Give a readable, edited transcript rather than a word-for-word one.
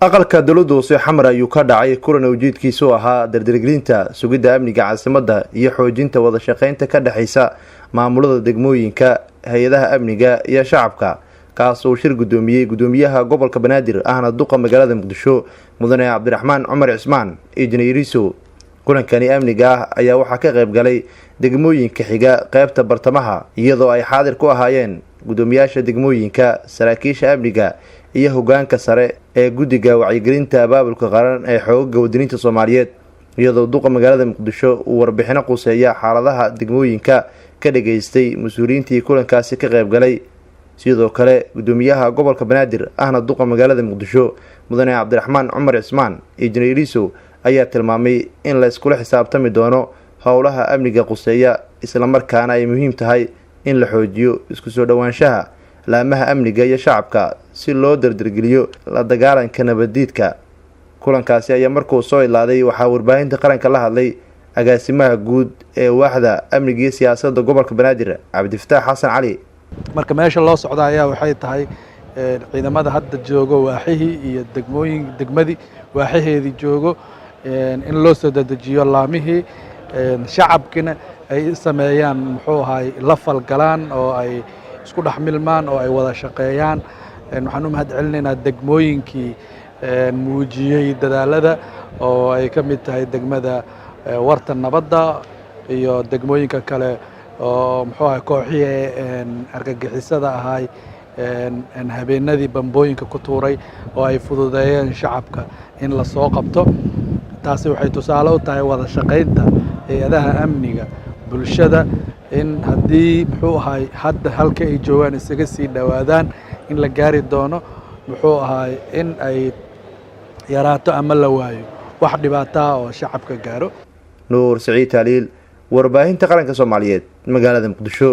Aqalka dowladda hoose Xamar ayuu ka dhacay kulan ujeedkiisu ahaa dardargelinta sugidda amniga caasimadda iyo xoojinta wada shaqeynta ka dhexeysa maamulada degmooyinka, hay-adaha amniga iyo shacabka, kaas uu shir guddoomiyey guddoomiyaha gobolka Banaadir ahna duqa magaalada Muqdisho, mudane Cabdiraxmaan Cumar Cismaan Injineeriso. Kulankani amniga ah ayaa waxaa ka qayb galay degmooyinka xiga qeybta bartamaha, iyadoo ay xaadir ku ahaayeen guddoomiyaasha degmooyinka, saraakiisha amniga iyo hogaanka sare ee guddiga wacyigelinta abaabulka qaran ee xoogaga wadaniinta Soomaaliyeed, iyadoo duqa magaalada Muqdisho uu warbixino quseeya xaaladaha degmooyinka ka dhageystay mas-uuliyiintii kulankaasi ka qayb galay. Sidoo kale, guddoomiyaha gobolka Banaadir ahna duqa magaalada Muqdisho, mudane Cabdiraxmaan Cumar Cismaan Injineeriso, ayaa tilmaamay in la iskula xisaabtami doono howlaha amniga quseeya, islamarkaana ay muhiim tahay in la xoojiyo isku soo dhowaanshaha laamaha amniga iyo shacabka si loo dardargeliyo la dagaalanka nabaddiidka. Kulankaasi ayaa markuu soo idlaaday waxaa warbaahinta qaranka la hadlay agaasimaha guud ee waaxda amniga iyo siyaasadda gobolka Banaadir, Cabdifataax Xasan Cali. Marka meesha loo socda ayaa waxay tahay ciidamada hadda joogo waaxihii iyo degmooyin, degmadii waaxaheedii joogo, in loo soo dedejiyo laamihii, shacabkina ay sameeyaan, muxuu ahay, la falgalaan oo ay isku dhex milmaan oo ay wada shaqeeyaan. Waxaan u mahad celinaynaa degmooyinkii muujiyey dadaalada, oo ay ka mid tahay degmada Warta Nabadda iyo degmooyinka kale oo, muxuu ahay, kooxihii argagixisada ahay habeenadii bambooyinka ku tuuray oo ay fududeeyeen shacabka in la soo qabto. Taasi waxay tusaale u tahay wada shaqaynta hay-adaha amniga, bulshada, in haddii, muxuu ahay, hadda halka ay joogaan isaga sii dhowaadaan, in la gaari doono, muxuu ahay, in ay yaraato ama la waayo wax dhibaataa oo shacabka gaaro. Nuur Saciid Taaliil, warbaahinta qaranka Soomaaliyeed, magaalada Muqdisho.